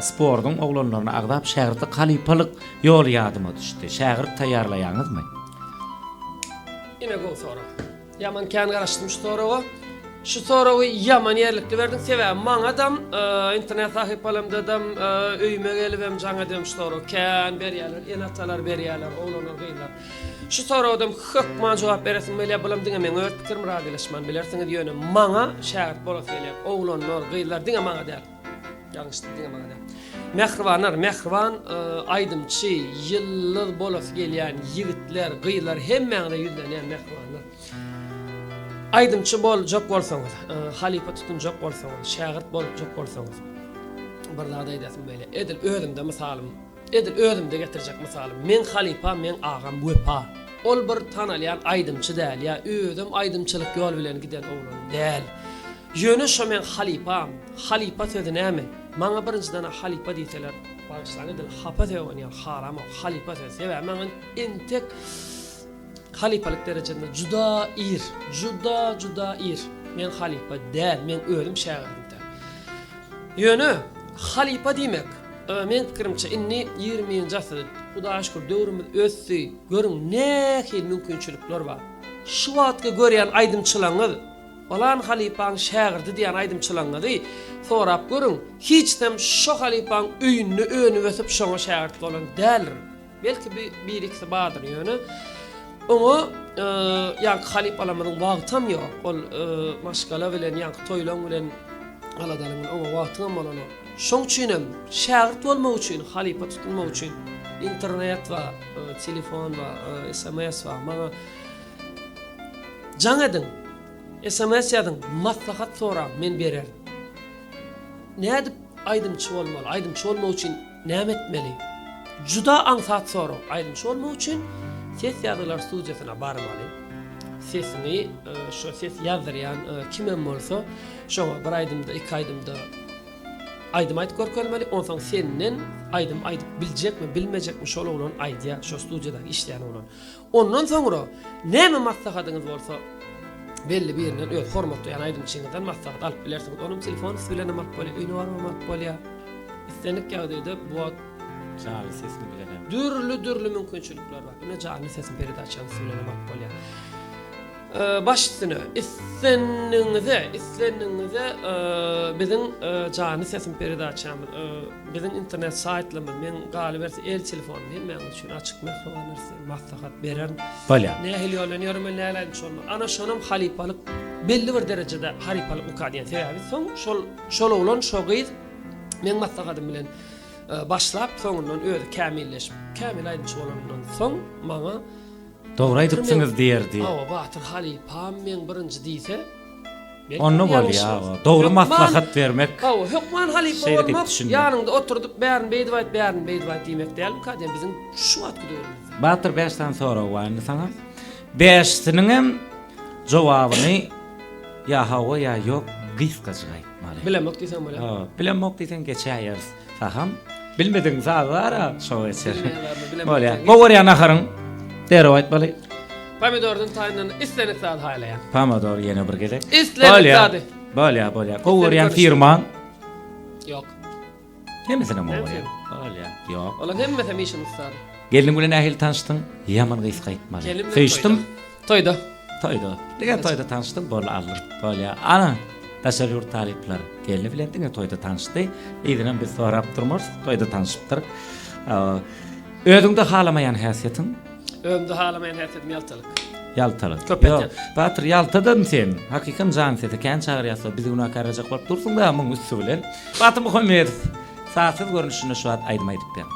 sportuň oglanlaryny agzap şägirtlik halypalyk ýoly ýadyma düşdi. Şägirt taýýarlaýaňyzmy? Ine gowy sorag. Ýaman kän garaşdym şu soraga. Şu soragy ýaman ýerlikli berdiň. Sebäbi maňadam internet sahypalarymdadam öýüme gelibem jaň edibem şu soragy kän berýärler. Ene-atalar berýärler, oglanlar, gyzlar. Şu soragadam hökman jogap beresim gelýär. Bulam diňe meň öz pikirim, razylaşman bilersiňiz. Ýöne maňa şägirt bolasy gelýär. Oglanlar, gyzlar diňe maňa däl. Ýalňyşdyk diňe maňa däl. Mähribanlar, mähriban aýdymçy, ýyldyz bolasy gelýän ýigitler, gyzlar hemmäňize ýüzlenýän mähribanlar. Aýdymçy boljak bolsaňyz, halypa tutunjak bolsaňyz, şägirt boljak bolsaňyz bir zat aýdasym gelýär. Edil özümde mysalym. Edil özümde getirjek mysalym. Meň halypam meň agam Wepa. Ol bir tanalýan aýdymçy däl ýa özem aýdymçylyk ýol bilen giden oglan däl. Ýöne şo meň halypam. Halypa sözi näme? Maňa birinjiden-ä halypa diýseler, bagyşlaň edil hapa sögen ýaly halamok halypa sözi. Sebäbi maňa entek halypalyk derejesinde juda ir, juda juda ir. Men halypa däl, meň özüm şägirdim däl. Ýöne halypa diýmek, meň pikirimçe indi 21-nji asyrda Hudaýa şükür döwrümiz ösdi. Görüň nähili mümkinçilikler bar. Şu wagtky görýän aýdymçylaňyz, Pylan halypaň şägirdi diýen aýdymçylaňyzy sorap görüň, hiçsem şo halypaň öýünde önüp-ösüp şoňa şägirt bolan däldir. Belki bir bir-ikisi bardyr ýöne oňa ýaňky halypalarymyzyň wagtam ýok. Ol maşgala bilen ýaňky toýlaň bilen aladalyň bilen oňa wagtyňam bolanok. Şoň üçinem şägirt bolmak üçin, halypa tutunmak üçin internet bar, telefon bar, sms bar. Maňa jaň ediň, sms ýazyň, maslahat soraň, men bererin. Nädip aýdymçy bolmaly? Aýdymçy bolmak üçin näme etmeli? Juda aňsat sorag. Aýdymçy bolmak üçin ses ýazgylar studiýasyna barmaly. Sesiňi şo ses ýazdyrýan kimem bolsa, şoňa bir aýdymda, iki aýdymda aýdym aýdyp görkezmeli. Onsoň senden aýdym aýdyp biljekmi, bilmejekmi şol oglan aýdýar, şo studiýadaky işleýän oglan. Ondan soňra näme maslahatyňyz bolsa belli birinden öz hormatlaýan aýdymçyňyzdan maslahat alyp bilersiňiz. Onuň telefon üsti bilen hem alyp bolýar, öýüne baryp hem alyp bolýar. Islendik ýagdaýda bu wagt janly sesini bilen hem dürli-dürli mümkinçilikler bar. Ine janly sesini peredaçanyň üsti bilen hem alyp bolýar. Baş üstüne islendigiňize, islendigiňize biziň janly sesim peredaçamyz Biziň internet saýtlarymyz, meň galyberse el telefonym hemmäňiz üçin açyk mähribanlar size maslahat bererin. Bolýar. Nähili ýoldan ýöremeli, nähili aýdymçy bolmaly. Ana şonam halypalyk belli bir derejede halypalyk uka diýen sebäbi soň şol şol oglan şo gyz meň maslahatym bilen başlap soňundan özi kämilleşip kämil aýdymçy bolanyndan soň maňa Dogry aýdypsyňyz diýerdi. Hawa Batyr halypam meň birinji diýse Onda bolýa, dogry maslahat bermek. Hawa, hökman halypa bolmak, ýanyňda oturdyp bärini beýdip aýt, bärini beýdip aýt diýmek dälmikä diýen biziň şu wagtky döwrümizde. Batyr bäş sany sorag bar indi saňa. Bäşisiniňem jogabyny ýa hawa ýa ýok gysgajyk aýtmaly. Bilemok diýseň bolýar. Hawa, bilemok diýseň geçäýeris. Saham, bilmedigiň sazy bar-a, şo geçer. Bolýar. Gowy görýän naharyň derrew aýtmaly. Pomidordan taýynlanan islendik zady haýlaýan. Pomidor ýene bir gezek. Islendik zady. Bolýar, bolýar. Gowy görýän firmaň? Ýok. Hemmesinem gowy görýän. Bolýar. Ýok. Olaň hemmesem işiň ussady. Gelniň bilen nähili tanyşdyň? Ýaman gysga aýtmaly. Söýüşdim. Toýda. Toýda. Diňe toýda tanyşdyň, boldy aldyň. Bolýar. Ana, daşary ýurt talyplar gelni bilen diňe toýda tanyşdy. Yzynam biz sorap durmarys, toýda tanyşypdyr. Özüňde halamaýan häsiýetiň? Özümde halamaýan häsiýetim ýaltalyk. Ýaltalyk. Köp etýän. Batyr ýaltadam sen. Hakykam jan sesi kän çagyrýasda bizi günäkärlejek bolup dursuň da muň üsti bilen. Batyr Muhammedow sazsyz görnüşinde şu wagt aýdym aýdyp ber.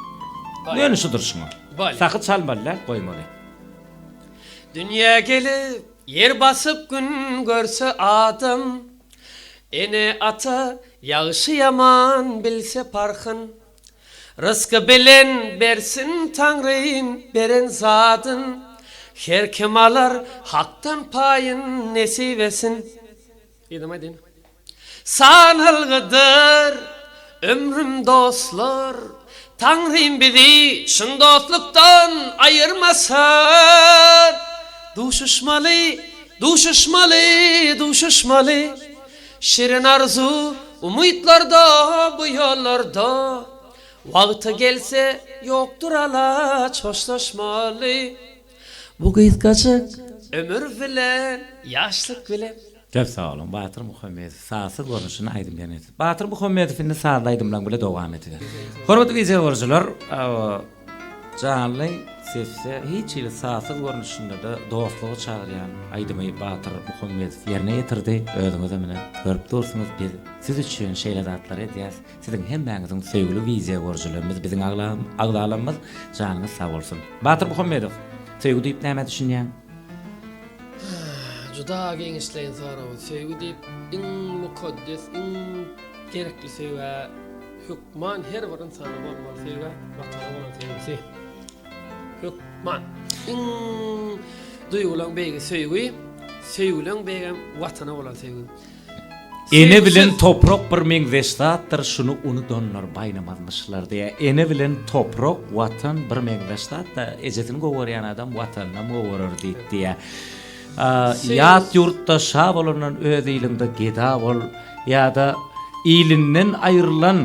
Ýöne şu durşuňa. Sahy çalmaly däl, goýmaly. Dünýä gelip, ýer basyp gün görse adam, Ene-ata ýagşy-ýaman bilse parhyn. Rysky bilen bersin Taňrym beren zadyn, Her kim alar Hakdan paýyn nesibesin. Yzam aýdaýyn. Sanalgydyr ömrüm dostlar, Taňrym bizi çyn dostlukdan aýyrmasyn. Duşuşmaly, duşuşmaly, duşuşmaly. Şirin arzuw, umytlarda bu ýollarda, Wagty gelse ýokdur alaç hoşlaşmaly. Bu gysgajyk ömür bilen, ýaşlyk bilen. Köp sag boluň Batyr Muhammedow sazsyz görnüşinde aýdym ýerine ýetirdi. Batyr Muhammedow indi sazly aýdymlaň bile dowam ediber. Hormatly wideogörüjiler, Janly sesde hiç hili sazsyz görnüşinde-de dostluga çagyrýan aýdymy Batyr Muhammedow ýerine ýetirdi. Özüňizem ine görüp dursuňyz biz siz üçin şeýle zatlary edýäs. Siziň hemmäňiziň söýgüli wideo görüjilerimiz biziň agzalarymyz janyňyz sag bolsun. Batyr Muhammedow, söýgi diýip nämä düşünýäň? Juda giňişleýin sorag. Söýgi diýip iň mukaddes, iň gerekli söýgä. Hökman her bir ynsanda bolmaly söýgi, Watana bolan söýgüsi. Hökman. Iň duýgulaň beýigi söýgi, söýgüleň beýigem Watana bolan söýgi. Ene bilen toprak bir meňzeş zatdyr, şuny unudanlar baýnamazmyşlar diýýär. Ene bilen toprak, Watan bir meňzeş zat-da, ejesini gowy görýän adam Watanynam gowy görer diýip diýýär. Ýat ýurtda şa bolandan öz iliňde geda bol ýa-da ilinden aýrylan,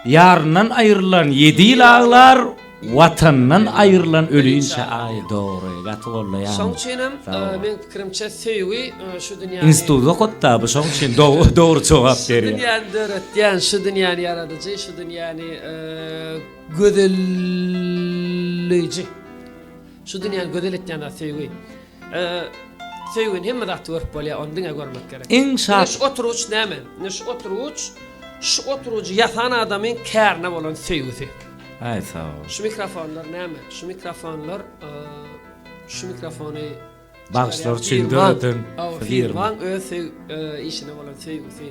ýaryndan aýrylan ýedi ýyl aglar, Watandan aýrylan ölinçä aý dogry gaty gollaýan. Şoň üçinem meň pikirimçe söýgi şu dünýäni Institut okatda bu şoň üçin dogry jogap berýär. Şu dünýäni döretýän, şu dünýäni ýaradyjy, şu dünýäni gözelleýji. Şu dünýäni gözel etýän zat söýgi. Söýgini hemme zatda görüp bolýar, ony diňe görmek gerek. Iň şat. Ine şu oturgyç näme? Ine şu oturgyç, şu oturgyjy ýasan adamyň kärine bolan söýgüsi. Aý sag bol. Şu mikrofonlar näme? Şu mikrofonlar, şu mikrofony Bagşylar üçin döreden firma. Firmaň öz işine bolan söýgüsi.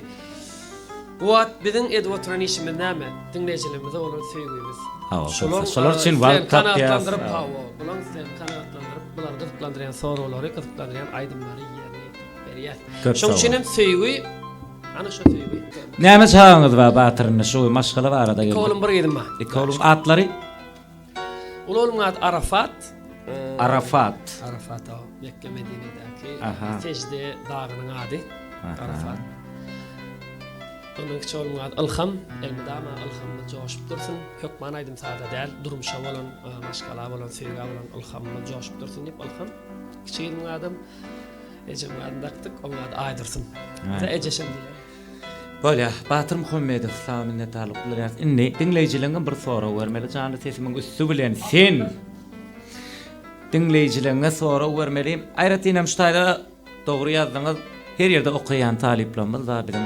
Bu wagt biziň edip oturan işimiz näme? Diňleýjilerimize bolan söýgimiz. Hawa, şolar, şolar üçin wagt tapýas. Hawa, bulaň islegini kanagatlandyryp, bulary gyzyklandyrýan soraglary, gyzyklandyrýan aýdymlary ýerine ýetirip berýäs. Şonuň üçin hem söýgi, ana şo söýgi. Näme çagaňyz bar Batyr indi şu maşgala barada geldik. Iki oglum bir gyzym bar. Iki oglum atlary? Uly oglumyň ady Arafat. Arafat. Arafat o Mekke Medinedäki sejde dagynyň ady. Arafat. Ondan kiçi oglumyň ady Ylham. Elmydama ylhamymyz joşup dursun. Hökman aýdym-saza däl, durmuşa bolan, maşgala bolan, söýgä bolan ylhamymyz joşup dursun diýip Ylham. Kiçi gyzymyň adam ejemiň adyny dakdyk, onuň ady Aýdursun. Ejeşem diýýär. Bolýa, Batyr Muhammedow saňa minnetdarlyk bildirýäris. Indi diňleýjileňe bir sorag bermeli janly sesimiň üsti bilen sen diňleýjileňe sorag bermeli. Aýratynam şu taýda dogry ýazdyňyz. Her ýerde okaýan talyplarymyz bar biziň.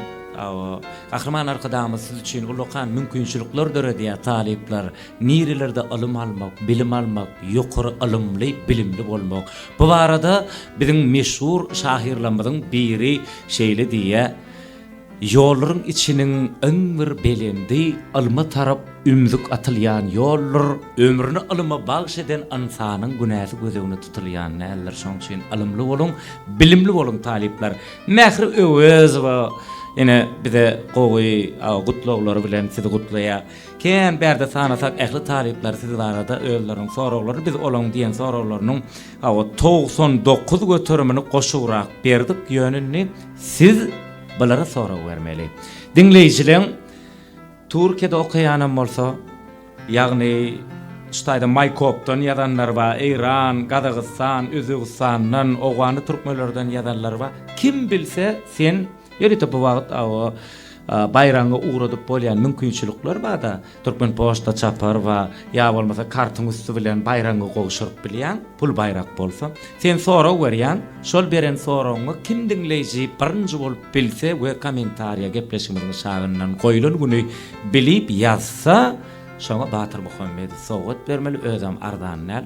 Gahryman Arkadagymyz siz üçin ullakan mümkinçilikler döredýär talyplar. Nirelerde ylym almak, bilim almak, ýokary ylymly, bilimli bolmak. Bu barada biziň meşhur şahyrlarymyzyň biri şeýle diýýär, Ýollaryň içiniň iň bir belendi ylma tarap ümzük atylýan ýoldur, ömrüni ylyma bagş eden ynsanyň günäsi göz öňüne tutulýan däldir. Şonuň üçin ylymly boluň, bilimli boluň talyplar. Mähri Öwezowa ine bize gowy gutlaglary bilen sizi gutlaýar. Kän bärde sanasak ähli talyplar siz barada özleriniň soraglaryny biz olaň diýen soraglarynyň hawa 99 göterimini goşugrak berdik ýöne indi siz bulara sorag bermeli. Diňleýjileň Türkiýede okaýanam bolsa ýagny şu taýda Maýkopdan ýazanlar bar, Eýran, Gazagystan, Özbegistandan, Owganly türkmenlerden ýazanlar bar. Kim bilse sen Ýörite bu wagt awa baýragyňy ugradyp bolýan mümkinçilikler bar-da. Türkmen poçta çapar bar, ýa bolmasa kartyň üsti bilen baýragyňy gowşuryp bilýäň, pul baýrak bolsa. Sen sorag berýäň, şol beren soragyňy kim diňleýji birinji bolup bilse we kommentariýa gepleşigimiziň aşagyndan goýlan güni bilip ýazsa, şoňa Batyr Muhammedow sowgat bermeli, özem arzan däl,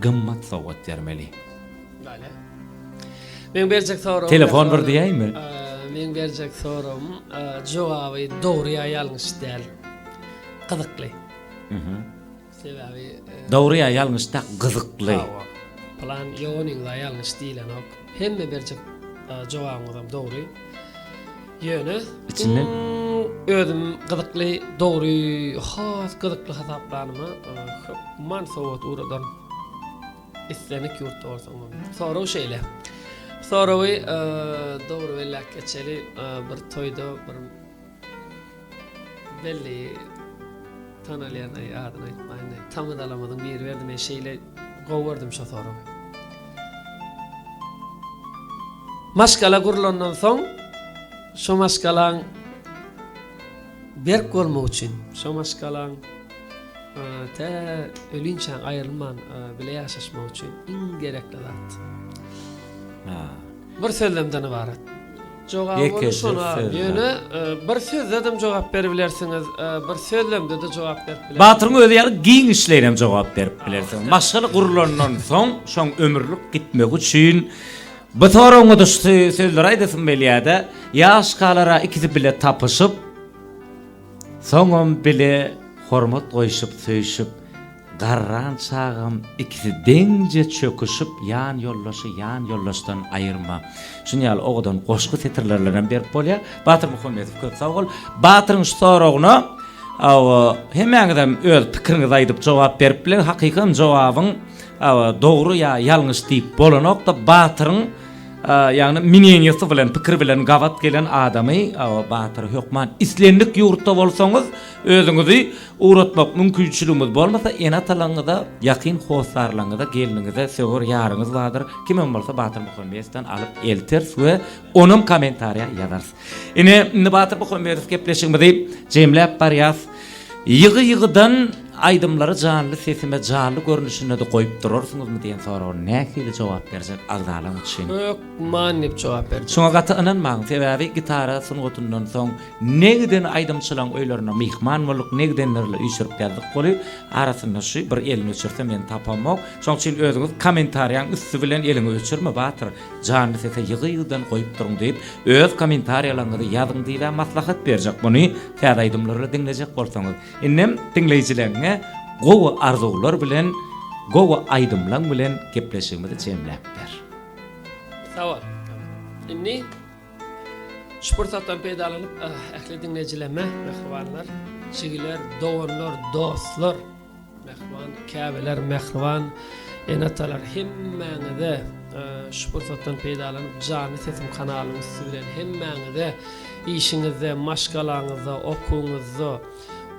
gymmat sowgat bermeli. Bale. Meň berjek soragym Telefon bir diýäými? Meň berjek soragym jogaby dogry ýa ýalňyş däl. Gyzykly. Mhm. Sebäbi Dogry ýa ýalňyş däl, gyzykly. Hawa. Plan ýoganyňda ýalňyş diýilenok. Hemme berjek jogabyňyzam dogry. Ýöne içinden özüm gyzykly, dogry, has gyzykly hasaplanyma hökman sowgat ugradaryn. Islendik ýurtda bolsaň hem. Sorag şeýle. Soragy dogry belläp geçeli. Bir toýda bir belli tanalýan aý adyny aýtmaýyn. Tamadalamyzyň biri berdi. Men şeýle gowy gördüm şo soragy. Maşgala gurlandan soň şo maşgalaň berk bolmagy üçin şo maşgalaň Tä ölinçäň aýrylman bile ýaşaşmak üçin iň gerekli zat. Bir sözlemden ybarat. Jogaby boldy şona. Ýöne bir sözde-de jogap berip bilersiňiz, bir sözlemde-de jogap berip bilersiňiz. Batyryň özi ýaly giňişleýin hem jogap berip bilersiňiz. Maşgala gurlandan soň, şoň ömürlik gitmegi üçin bu soragyňa-da şu sözleri aýdasym gelýär-de, ýaşkalara ikisi bile tapyşyp. Soňam bile hormat goýşup söýşüp, garran çagam ikisi deňje çöküşip ýan ýoldaşy ýan ýoldaşdan aýyrma. Şuny ýaly owadan goşgy setirlerlenem berip bolýar. Batyr Muhammedow köp sag bol. Batyryň şu soragyna hawa hemmäňizem öz pikiriňizi aýdyp jogap berip bilen hakykam jogabyň hawa dogry ýa ýalňyş diýip bolanokda Batyryň Ýagny mneniýasy bilen, pikiri bilen gabat gelen adamy Batyr hökman islendik ýurtda bolsaňyz özüňizi ugratmak mümkinçiligimiz bolmasa ene-atalaryňyza, ýakyn hossarlaryňyza, gelniňize, söwer ýaryňyz bardyr, kimem bolsa Batyr Muhammedowdan alyp elteris we onam kommentariýa ýazarys. Ine, indi Batyr Muhammedow gepleşigimizi jemläp barýas. Ýygy-ýygydan aýdymlary janly sesime janly görnüşinde-de goýup durarsyňyzmy diýen soraga nähili jogap berjek agzalaň üçin? Hökman diýip jogap berjek. Şuňa gaty ynanmaň, sebäbi gitara sungatyndan soň ne giden aýdymçylaň öýlerine myhman bolduk, ne gidenlerle üýşürip ýazdyk weli, arasynda şu bir elini öçürse men tapamok. Şoň üçin özüňiz kommentariýaň üsti bilen eliňi öçürme Batyr. Janly sese ýygy-ýygydan goýup duruň diýip, öz kommentariýalaryňyzy ýazyň diýibä maslahat berjek muny täze aýdymlary diňlejek bolsaňyz. Indem diňleýjileňňe gowy arzuwlar bilen, gowy aýdymlaň bilen gepleşigimizi jemläp ber. Sag bol. Indi şu pursatdan peýdalanyp ähli diňleýjilerime, mähribanlar, jigiler, doganlar, dostlar, Mähriban käbeler, mähriban ene-atalar hemmäňize şu pursatdan peýdalanyp Janly sesim kanalynyň üsti bilen hemmäňize işiňizde, maşgalaňyzda, okuwyňyzda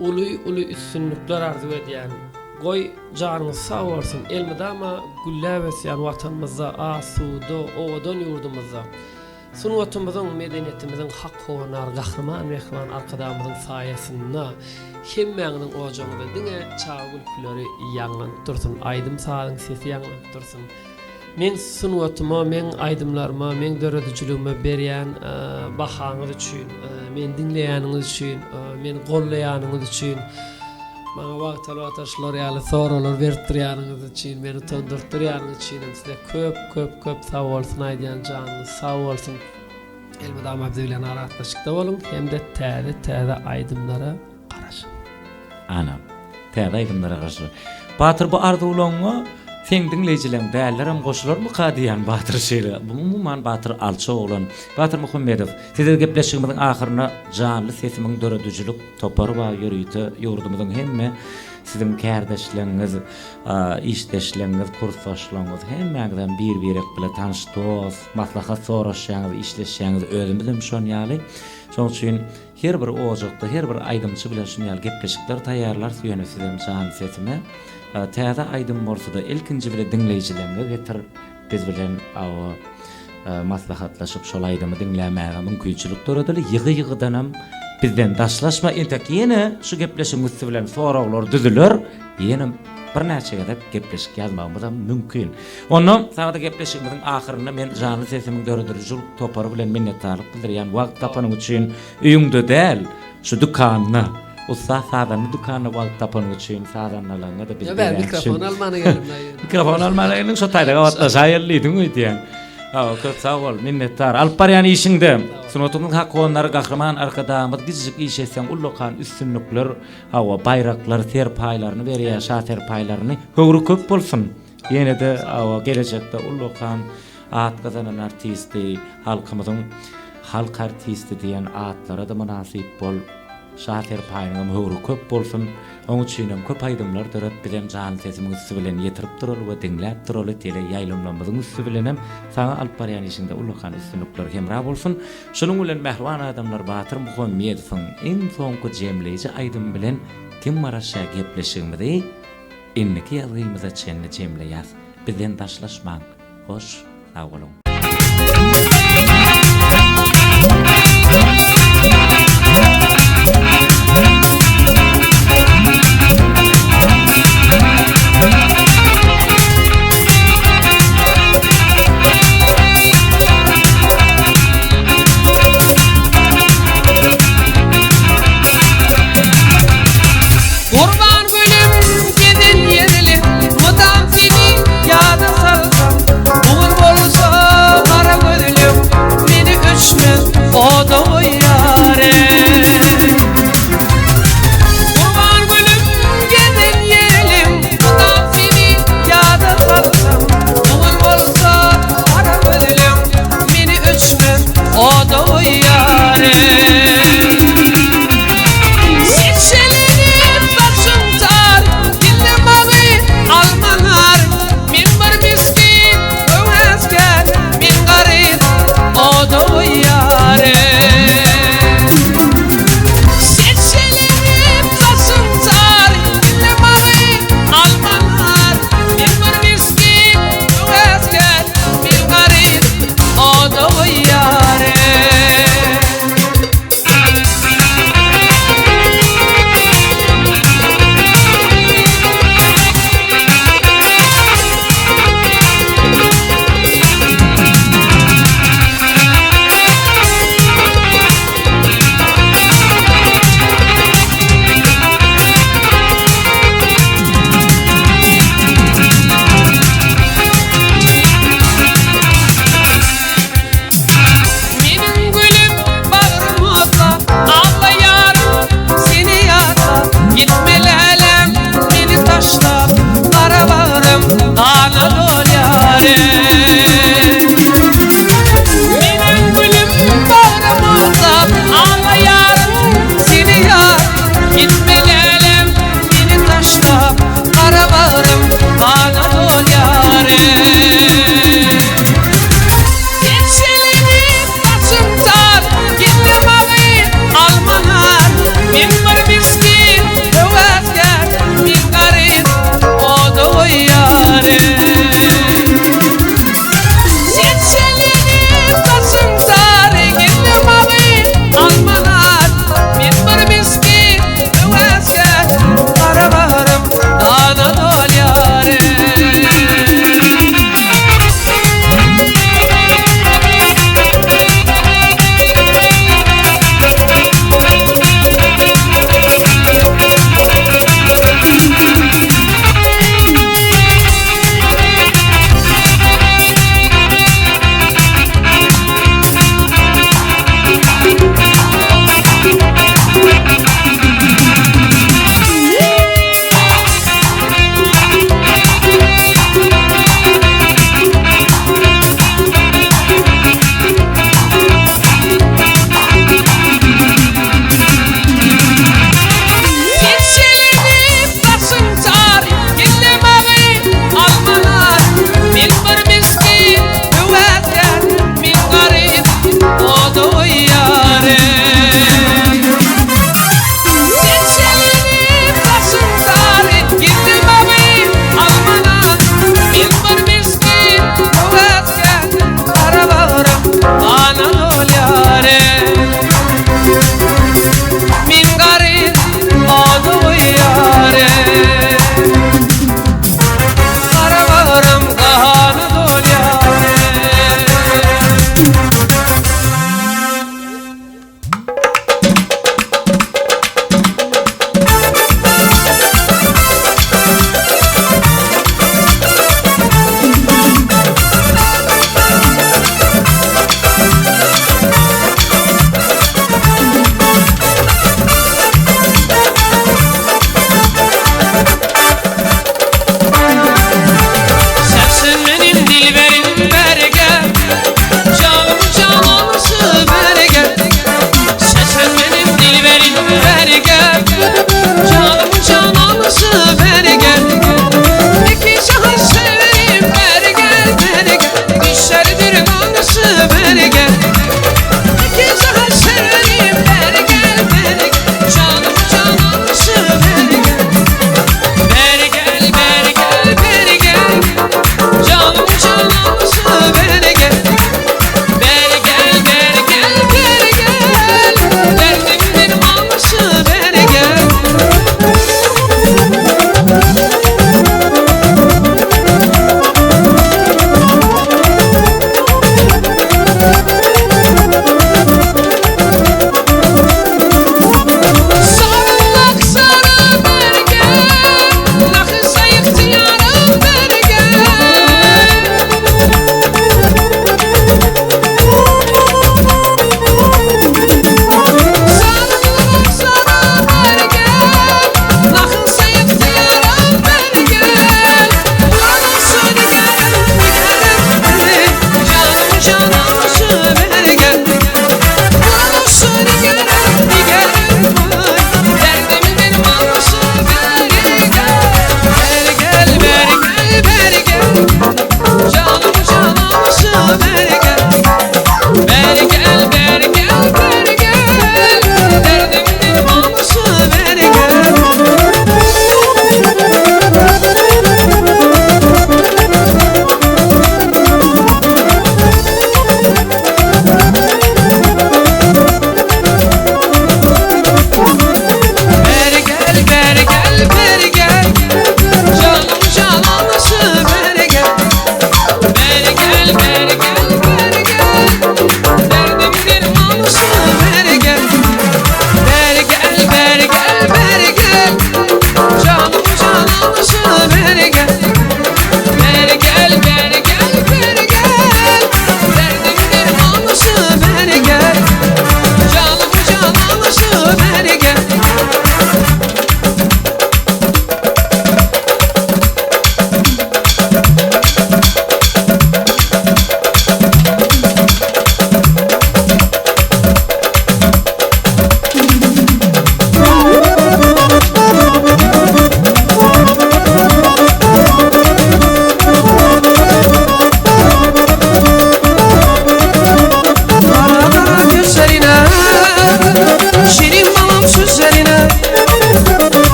uly-uly üstünlikler arzuw edýän. Goý, janyňyz sag bolsun, elmydama gülläp ösýän Watanymyzda, asuda, owadan ýurdumyzda. Sungatymyzyň, medeniýetimiziň hak howandary Gahryman Mähriban Arkadagymyzyň saýasynda hemmäňiziň ojagyňyzda diňe çaga gülküleri ýaňlanyp dursun, aýdym-sazyň sesi ýaňlanyp dursun. Meň sungatyma, meň aýdymlaryma, meň döredijiligime berýän bahaňyz üçin, meni diňleýäniňiz üçin, meni gollaýanyňyz üçin, maňa wagtal-wagtal şular ýaly soraglar berip durýanyňyz üçin, meni utandyryp durýanyňyz üçin hem size köp köp köp sag bolsun aýdýan janyňyz sag bolsun. Elmydama biz bilen aragatnaşykda boluň hem-de täze täze aýdymlara garaşyň. Ana, täze aýdymlara garaşyň. Batyr bu arzuwlaňňa seň diňleýjileň dällerem goşularmyka diýýän Batyr şeýle. Bu umuman Batyr alçak oglan. Batyr Muhammedow, size gepleşigimiziň ahyrynda Janly sesimiň döredijilik topary bar ýörite ýurdumyzyň hemme siziň kärdeşleňňiz, Işdeşleňňiz, kursdaşlaňňyz hemmäňizem bir-birek bile tanyş, dost, maslahat soraşýaňyz, işleşýäňiz, özümizem şon ýaly. Şoň üçin her bir ojakda, her bir aýdymçy bilen şun ýaly gepleşikler taýýarlarys, ýöne sizem janly sesime täze aýdym bolsa-da ilkinji bile diňleýjileňňe getir, biz bilen maslahatlaşyp şol aýdymy diňlämäge mümkinçilik döredeli, ýygy-ýygydanam bizden daşlaşma, entek ýene şu gepleşigiň üsti bilen soraglar düzüler, ýene birnäçe gezek gepleşik ýazmagymyzam mümkin. Onda saňa-da gepleşigimiziň ahyrynda men Janly sesimiň döredijilik topary bilen minnetdarlyk bildirýän wagt tapanyň üçin öýüňde däl, şu dükanda, ussat sazanda dükanda wagt tapanyň üçin sazandalaryňa-da biz Ýa bäri mikrofon almana geldim. Mikrofon almana geldiň, şo taýda gabatlaşaýaly diýdiň öýdýän. Hawa, köp sag bol, minnetdar. Alyp barýan işiňde sungatymyzyň hak howandary Gahryman Arkadagymyz kiçijik iş etseň ullakan üstünlikler, hawa, baýraklar, serpaýlaryny berýär, şa serpaýlaryny. Höwri köp bolsun. Ýene-de, hawa, gelejekde ullakan at gazanan artisti, halkymyzyň halk artisti diýen atlara-da mynasyp bol. Şa serpaýynyňam höwri köp bolsun. Oň üçinem köp aýdymlar döret, bizem janly sesimiň üsti bilen ýetirip duraly we diňläp duraly, tele ýaýlymlarymyzyň üsti bilenem saňa alyp barýan işiňde ullakan üstünlikler hemra bolsun. Şunuň bilen mähriban adamlar Batyr Muhammedowyň iň soňky jemleýji aýdymy bilen Kim garaşýar gepleşigimizi indiki ýazgymyza çenli jemleýäs. Bizden daşlaşmaň. Hoş sag boluň.